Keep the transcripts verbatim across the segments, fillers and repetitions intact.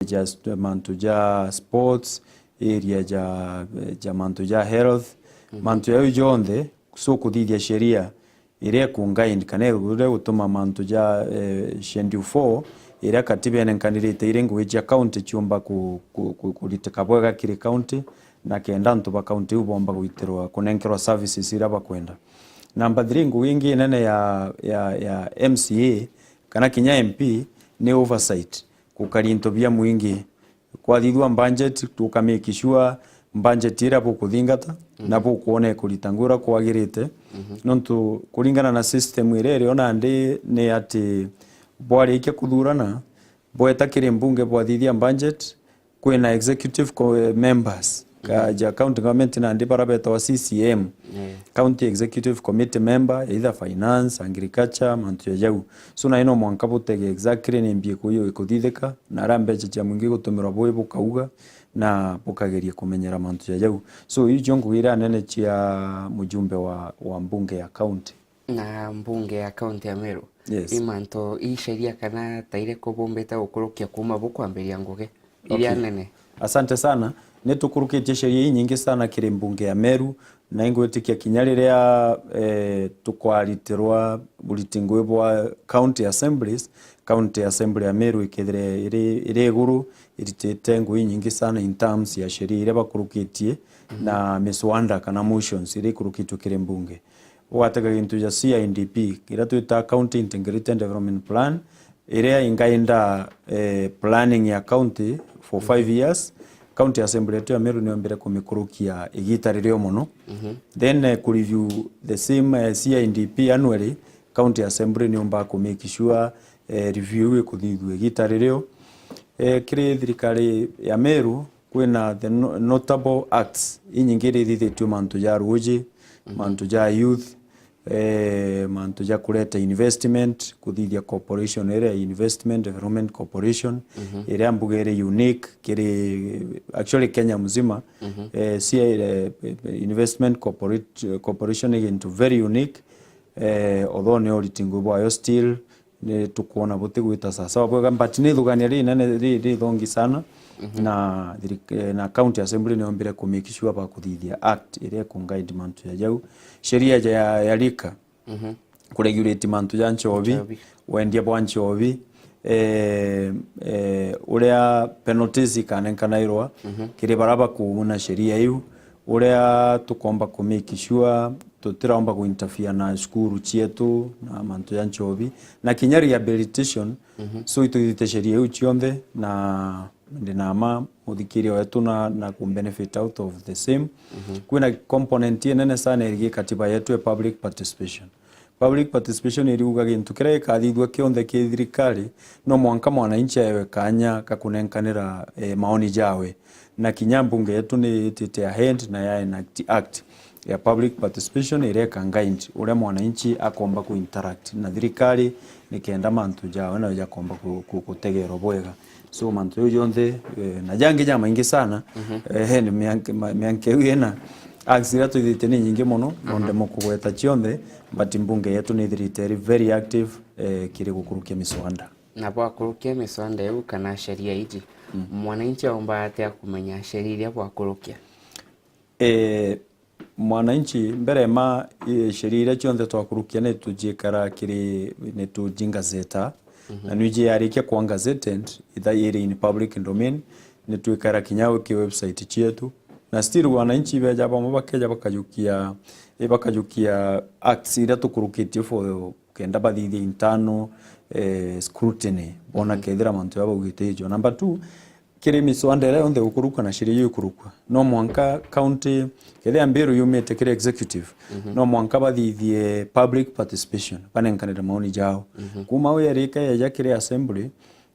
ja st-, mantu ja sports, area ja, ja mantu ja health, mantu jau jonthe, so kuthithia sheria iria iku guide kana iria igutuma mantu ja, eh, Schedule four iria katiba inenkanirite iri ngugi cia county ciumba ku-, ku-, ku-, kuriteka bwega kiri county, na kenda antu ba county iu bomba gwitirwa, kunenkerwa services iria bakwenda. Number three, ngugi ingi inene ya, ya, ya M C A kana kinya M P ni oversight, gukari into bia mwingi. Kwathithua budget, tuka make sure budget iria bukuthingata na bukwona ikurita ngugi uria kwagirite. Nontu kuringana na system iria irio nandi ni ati bwarikia kuthurana, bweta kiri mbunge bwathithia budget, kwina executive co-, members ka ja county government nandi bara betagwa C C M, county executive committee member, either finance, agriculture, mantu ja jau. So nai no mwanka butege exactly ni mbi iku-, ikuthithika, na aria mbeca cia mwingi igutumirwa bui bukauga, na bukageria kumenyera mantu ja jau. So iu cio ngugi iria nene cia mujumbe wa, wa mbunge ya county. Na mbunge ya kaunti ya Meru, yes, i mantu, i sheria kana ta iriku bumbite gukurukia kuuma bukwambiria ngugi iria nene? Asante sana. Ni tukurukitie sheria inyingi sana kiri mbunge ya Meru, na ingwitikia kinya riria, eh, tukwaritirwa buriti ngugi bwa county assemblies, county assembly ya Meru ikethire iri, iri iguru, iritite ngugi inyingi sana in terms ya sheria iria bakurukitie na miswada kana motions iria ikurukitwe kiri mbunge. Ugatega gintu ja C I D P, kiria twita County Integrated Development Plan, iria ingainda, eh, planning ya county for five years. County Assembly yetu ya Meru niombire kumikurukia igita ririo mono. Then, eh, kureview the same, eh, C I D P annually, County Assembly niumba ku make sure, eh, review iu ikuthithua igita ririo. Eh, kiri thirikari ya Meru, kwina the no-, notable acts inyingi iria ithithitue, mantu ja ruuji, mantu ja youth, eh, mantu ja kureta investment, kuthithia corporation iria ya Investment Development Corporation, iria mbuga iri unique kiri, actually, Kenya mzima. Eh, si, eh, Investment Corporate-, Corporation ni gintu very unique, eh, although ni uriti ngugi bwayo still, ni tukwona butigwita sawasawa bwega, but ni ithugania rinene ri-, rithongi sana, na thiri-, eh, na county assembly niombire ku make sure bakuthithia act iria iku guide mantu ja jau, sheria ja, ya, ya liquor, kuregulate mantu ja nchobi, nchobi, wendia bwa nchobi, eh, eh, uria penalties ikanenkanairwa kiri baria bakuuna sheria iu, uria tukomba ku make sure tutiromba ku interfere na cukuru cietu na mantu ja nchobi, na kinya rehabilitation. So ituthite sheria iu cionthe, na ndi na ma muthikiria wetu na, na ku benefit out of the same. Kwina component inene sana irigi katiba yetu ya public participation. Public participation iriuga gintu kiria gikathithua kionthe ki thirikari, no mwanka mwananchi aewe kanya ga kunenkanira, eh, maoni jawe. Na kinya mbunge yetu ni itite ahead na ya enact act ya public participation iria ika guide uria mwananchi akomba ku interact na thirikari, nikenda mantu jawe nayo jakomba ku-, ku-, kutegerwa bwega. So mantu jau jonthe, eh, na jangi jamaingi sana, eh, ni mianke, ma-, mianke iu ina acts iria twithitie ni nyingi mono, no ndemo kugweta cionthe, but mbunge yetu ni ithirite iri very active, eh, kiri gukurukia miswada. Na bwakurukia miswada iu kana sheria iji, mwananchi aumba atia kumenya sheria iria bwakurukia? Eh, mwananchi, mbere ma, eh, sheria iria cionthe twakurukia ni tujiikara kiri, ni tujingazeta. Na niji yarikia kuwa gazetted, itha iri in public domain, ni twikara kinya ki website cietu. Na still wananchi beja bamwe bakeja bakajukia, eh, bakajukia acts iria tukurukitie for kenda bathithia internal, eh, scrutiny, bona kethira mantu jaa baugite ijo. Number two, kiri miswada iria yonthe gukurukwa na sheria iu ikurukwa, no mwanka county, kethira mbiru yumite kiri executive, no mwanka bathithie public participation, banenkanire maoni jao. Kuma au yarika yeja kiri assembly,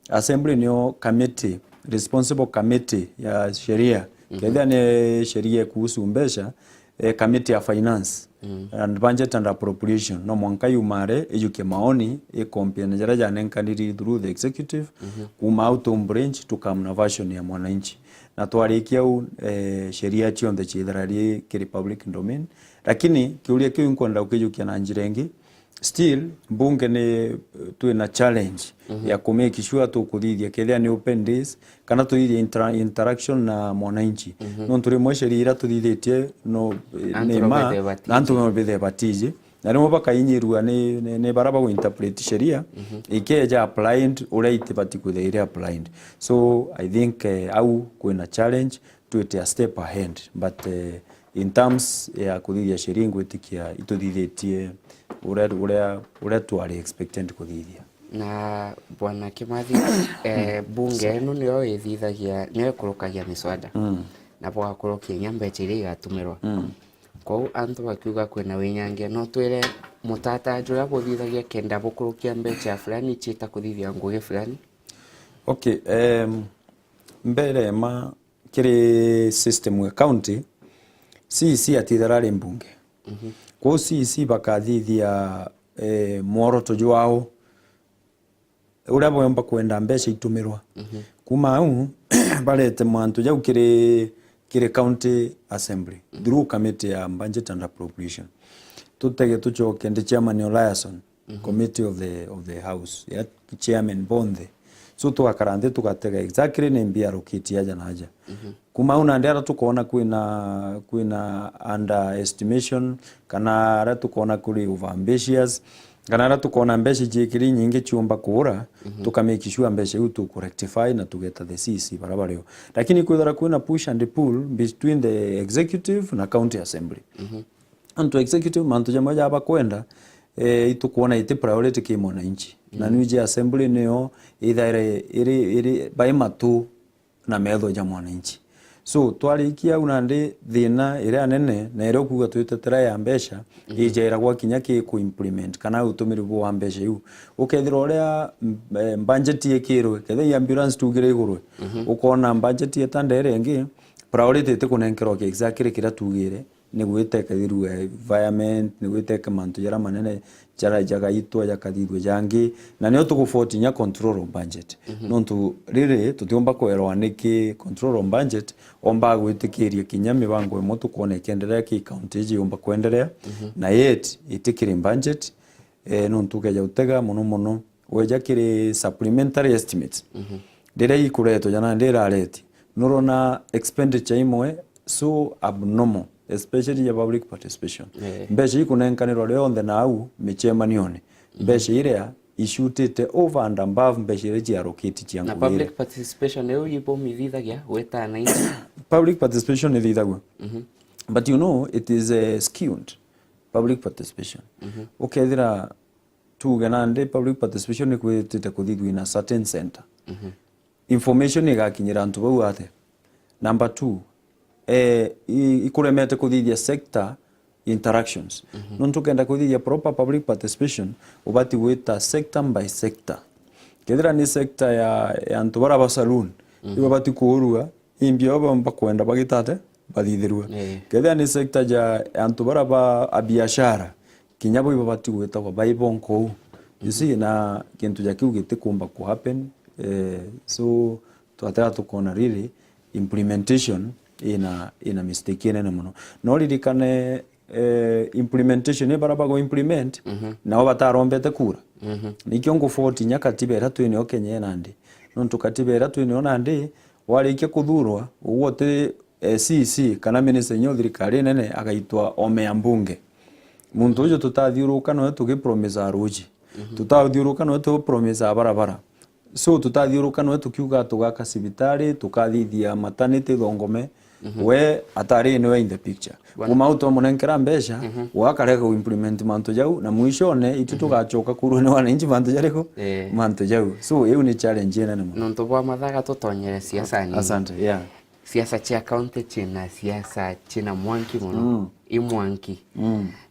assembly niyo committee, responsible committee ya sheria. Kethira ni sheria ikuhusu mbeca, eh, committee ya finance and budget and appropriation, no mwanka yumare ijukie maoni, i compare na jaria janenkaniri through the executive, kuma au to branch tukam na version ya mwananchi. Na twarikia au, eh, sheria cionthe ciithira ri kiri public domain. Lakini kiuria kiu nkwenda gukijukia na njira ingi, still, mbunge ni, twina challenge ya ku make sure tukuthithia kethia ni open days, kana tuthithia intera-, interaction na mwananchi. Nontu rimwe sheria iria tuthithitie no, eh, antu ni no ma, bethe batiji. Na antu no bethe batiji. Na rimwe bakainyirua ni, ni, ni bara bagu interpret sheria, ikeja applied uria itibati kwithia iri applied. So, I think, eh, au kwina challenge, twite a step ahead. But, eh, in terms ya kuthithia sheria, ingwitikia ituthithitie uria, uria, uria twari expected kuthithia. Na Bwana Kimathi, eh, bunge ino niyo ithithagia, niyo ikurukagia miswada. Na bugakurukia inya mbeca iria igatumirwa. Kwou antu bakiuga kwina winyangia, no twire mutata juria buthithagia kenda bukurukia mbeca ya fulani ciita kuthithia ngugi fulani? Okay, em, mbere ma kiri system ya county, C E C atithagirwa ari mbunge. Kwou C E C bakathithia, eh, mworoto jwao uria boomba kwenda mbeca itumirwa. Kuma au, barete mantu jau kiri, kiri county assembly, through committee ya budget and appropriation. Tutege tucoke ndi chairman Eliason, committee of the, of the house, ya chairman bonthe. So tugakara nthi tugatega exactly ni mbia allocate aja na aja. Kuma au nandi aria tukoona kwina, kwina underestimation, kana aria tukoona kuri over ambitious, kana aria tukoona mbeca ciikiri nyingi ciumba kuura, tuka make sure mbeca iu tuku rectify na tugeta the C E C bara bario. Lakini kwithira kwina push and pull between the executive na county assembly. Antu executive, mantu jamwe ja bakwenda, eh, itukwona iti priority ki mwananchi. Na niji assembly niyo ithaire iri, iri bai matu na metho ja mwananchi. So, twarikia au nandi thina iria nene na iria ukuuga twitetera ya mbeca, ijairagwa kinya ki ku implement kana utumiri bwa mbeca iu. Ukethira uria, mm, eh, budget ikirwe, kethira i ambulance tugire igurwe, ukona budget yeta ndere ingi, priority itikunenkerwa ki exactly kiria tugire, ni gwita ikethirwe environment, ni gwita ike mantu jaria manene jaria jagaitwa jakathithua jangi, na nio tugu vote inya control of budget. Nontu riri tutiumba kwerwa niki control of budget omba gwitikiria kinya mibango imwe tukwona ikiendelea ki county iji yumba kwendelea, na yet itikiri budget, eh, nontu ukeja utega mono mono, weja kiri supplementary estimates, riria ikuretwa jana ndirareti, nurona expenditure imwe so abnormal, especially ya public participation. Eh. Mbeca ikunenkanirwa rionthe na au michemanione. Mbeca iria ishutite over and above mbeca iria ciarukiti cia na ngugi iria. Public participation iu ibumithithagia gwita ananchi? Public participation ithithagua. But you know, it is, eh, skewed, public participation. Ukethira tuge nandi public participation ni kwitite kuthithua in a certain center. Information igakinyira antu bau ate? Number two, eh, i-, ikuremete kuthithia sector interactions. Nontu ukenda kuthithia proper public participation, ubati gwita sector by sector. Kethira ni sector ya, ya antu bara ba saloon, ibabati kuurua, imbi abo bakwenda bagitate bathithirua. Eh. Kethira ni sector ja antu bara ba, a biashara, kinya bo ibabati gwitagwa bai bonkou. You see, na kintu ja kiu gitikumba ku happen. Eh, so, twatega tukona really implementation ina, ina mistake inene mono. No ririkane, eh, implementation ni bara bago implement, nao batarombete kura. Nikio nguvote inya katiba iria twinio Kenya ii nandi. Nontu katiba iria twinio nandi, warikia kuthurwa, ugwe uti, eh, C E C kana minister inya o thirikari nene, agaitwa ome ya mbunge. Muntu uju tutathiuruka noe tugipromise ruuji. Tutathiuruka noe tugipromise barabara. So, tutathiuruka noe tukiuga tugaka cibitari, tukathithia maternity Thongome. We atari niwe in the picture. Bwana. Kuma au twamunenkera mbeca, we akarega ku implement mantu jau, na mwishone itu tugacoka kurua ni wananchi mantu jariku? Eh. Mantu jau. So, iu ni challenge inene mono. Nontu bwa mathaa tutonyere siasani. Asante, yeah. Siasa cia county cina siasa cina mwanki mono. I mwanki.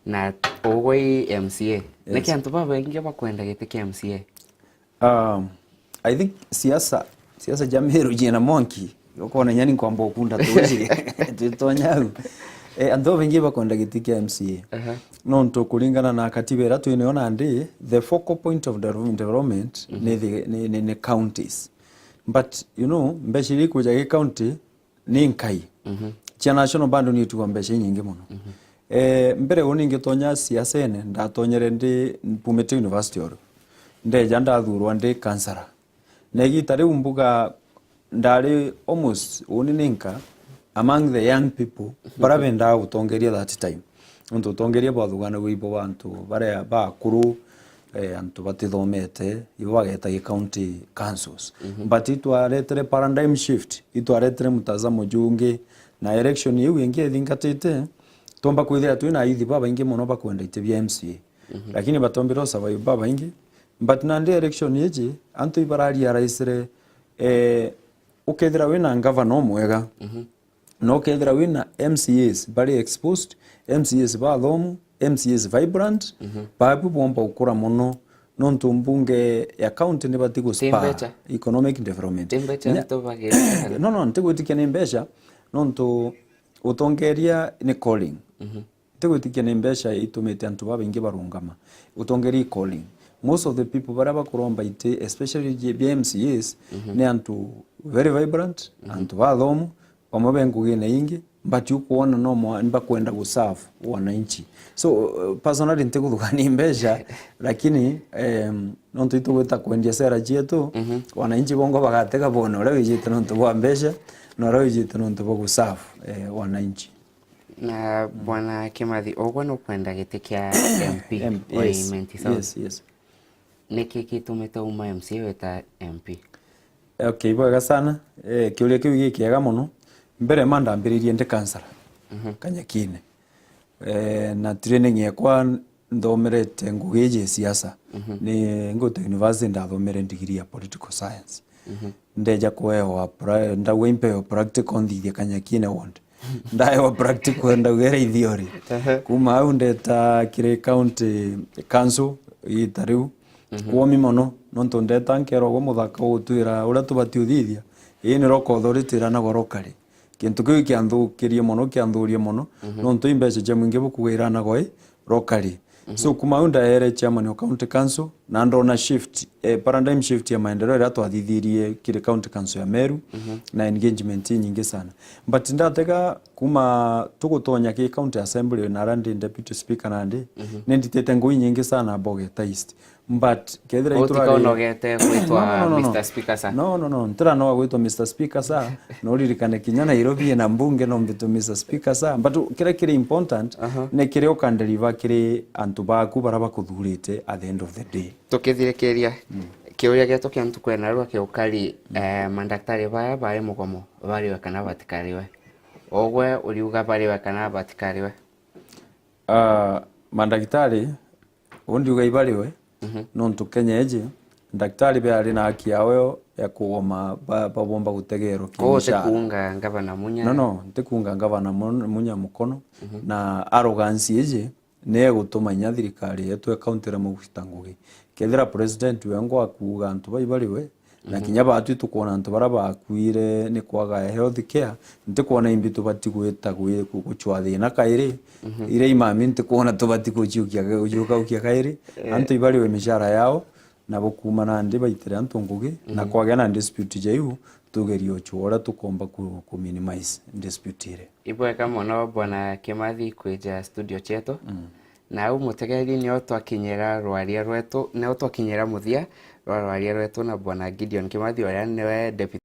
Na ugwe i M C A. Yes. Niki antu babaingi bakwenda giti kia M C A? Um, I think siasa, siasa ja Meru jina mwanki. Ukona nyani nkwamba ukunda tuji. Tutonya au. Eh, antu babaingi bakwenda giti kia M C A. Nontu kuringana na katiba iria twinio nandi, the focal point of development ni the, ni, ni, ni counties. But, you know, mbeca iria ikuja gi county ni nkai. Cia national bado ni itugwa mbeca inyingi mono. Eh, mbere uni ngitonya siasene, ndatonyere ndi, mpumite university oru. Ndeja ndathurwa ndi kansara. Na igita riu mbuga ndari almost uni ninka among the young people, mhm, bara bendaa gutongeria that time. Nontu utongeria bwathuganagua ibo antu baria bakuru, eh, antu batithomete, ibo bageta gi county councils. Mhm. But itwaretere paradigm shift, itwaretere mtazamo jungi, na election iu ingi ithingatite, twomba kwithira twina youth babaingi mono bakwenda iti bia M C A. Mhm. Lakini batombire usurvive babaingi. But nandi election iji, antu ibararealize, eh, ukethira wina ngavana umwega, mhm, na ukethira wina M C As bari exposed, M C As bathomu, M C As vibrant, mhm, babu bomba gukura mono, nontu mbunge ya county nibati gu spur economic development. Ti mbeca. Ti mbeca. Nya- ntu bagirite. No, no, ntigwitikia ni mbeca, nontu utongeria ni calling. Mhm. Ntigwitikia ni mbeca itumite antu babaingi barungama. Utongeria i calling. Most of the people baria bakuromba iti, especially bia M C As, mhm, ni antu very vibrant, mhm, antu bathomu, bamwe be ngugine ingi, but ukwona no mwa-, nibakwenda gu serve wananchi. So, uh, personally ntikuthuga ni mbeca, lakini, em, nontu itugwita kwendia sera cietu, mhm, wananchi bongo bagatega bone uria wijite nontu bwa mbeca, na uria wijite nontu bwa gu serve, eh, wananchi. Na Bwana Kimathi, ugwe nukwenda giti kia M P M-, wa yes, Imenti South? Yes, yes. Niki gitumite uma M C A weta M P? Okay, bwega sana. Eh, kiuria kiu gi kiega mono. Mbere ma ndambiririe ndi kansara, mhm, Kanyakine. Eh, na training yakwa nthomerete ngugi iji ya siasa. Mhm. Ni ngute university ndathomere degree ya political science. Mhm. Ndeja kuewa pra-, ndauga impeo practical nthithie Kanyakine ward. Ndaewa practical ndauga ira i theory. Ehe. Kuma au ndeta kiri county council igita riu. Mhm. Kwomi mono, nontu ndeta nkerwa gwe muthaka ugutwira uria tubati uthithia. Ii ni local authority iranagwa locally. Kintu kiu kianthukirie mono, kianthuria mono, mhm, nontu i mbeca cia mwingi bukuga iranagwa i locally. Mhm. So, kuma au ndaere chairman wa county council, na ndona shift, eh, paradigm shift ya maendeleo iria twathithirie kiri county council ya Meru, mhm, na engagement inyingi sana. But ndatega kuma tugutonya ki county assembly na aria ndi deputy speaker nandi, mhm, ninditite ngugi nyingi sana Bogeta East. But kethira itura ri- Utikonogete gwitwa No, no, no, no, no. Mister Speaker, sir. No, no, no, ntiranoga gwitwa Mister Speaker, sir. No uririkane kinya Nairobi ina mbunge no mbitwe Mister Speaker, sir. But kiria kiri important, aha, ni kiria ukanderiva kiri antu baku baria bakuthurite at the end of the day. Tukithirikiria, mm, kiuria gietu kia ntuku ya narua kia ukari, mm, eh, mandaktari baya bari mugomo, bariwe kana batikariwe? Ugwe uriuga bariwe kana batikariwe? Ah, mandagitari, uu ndiuga ibariwe, mhm, nontu Kenya iji, ndagitari be ari na haki yao ya kugoma ba-, babomba gutegerwa ki. Kwou mishahara. Utikuunga ngavana Munya? No, no, ntikuunga ngavana Mun-, Munya mukono, mhm, na arrogance iji, ni egutuma inya thirikari yetu ikaunti iremwe gucita ngugi. Kethira president wengwa akuuga antu bau ibariwe, na, mhm, kinya baatwi tukwona antu baria bakuire ni kwaga health care, ntikwona imbi tubati gwita gwi-, gu-, gucwa thina kairi. Mhm. Iria imami ntikwona tubati guciukia, guciukaukia kairi. Eh. Antu ibariwe mishara yao, nabo kuuma nandi baitire antu ngugi, na, mhm, kwagea na dispute ja iu, tugerie ucua uria tukomba ku, ku minimize dispute iria. Ibwega mono Bwana Kimathi kwija studio cietu. Mm. Na au mutegeri nio twakinyira rwaria rwetu, nio twakinyira muthia rwa rwaria rwetu na Bwana Gideon Kimathi, uria niwe deputy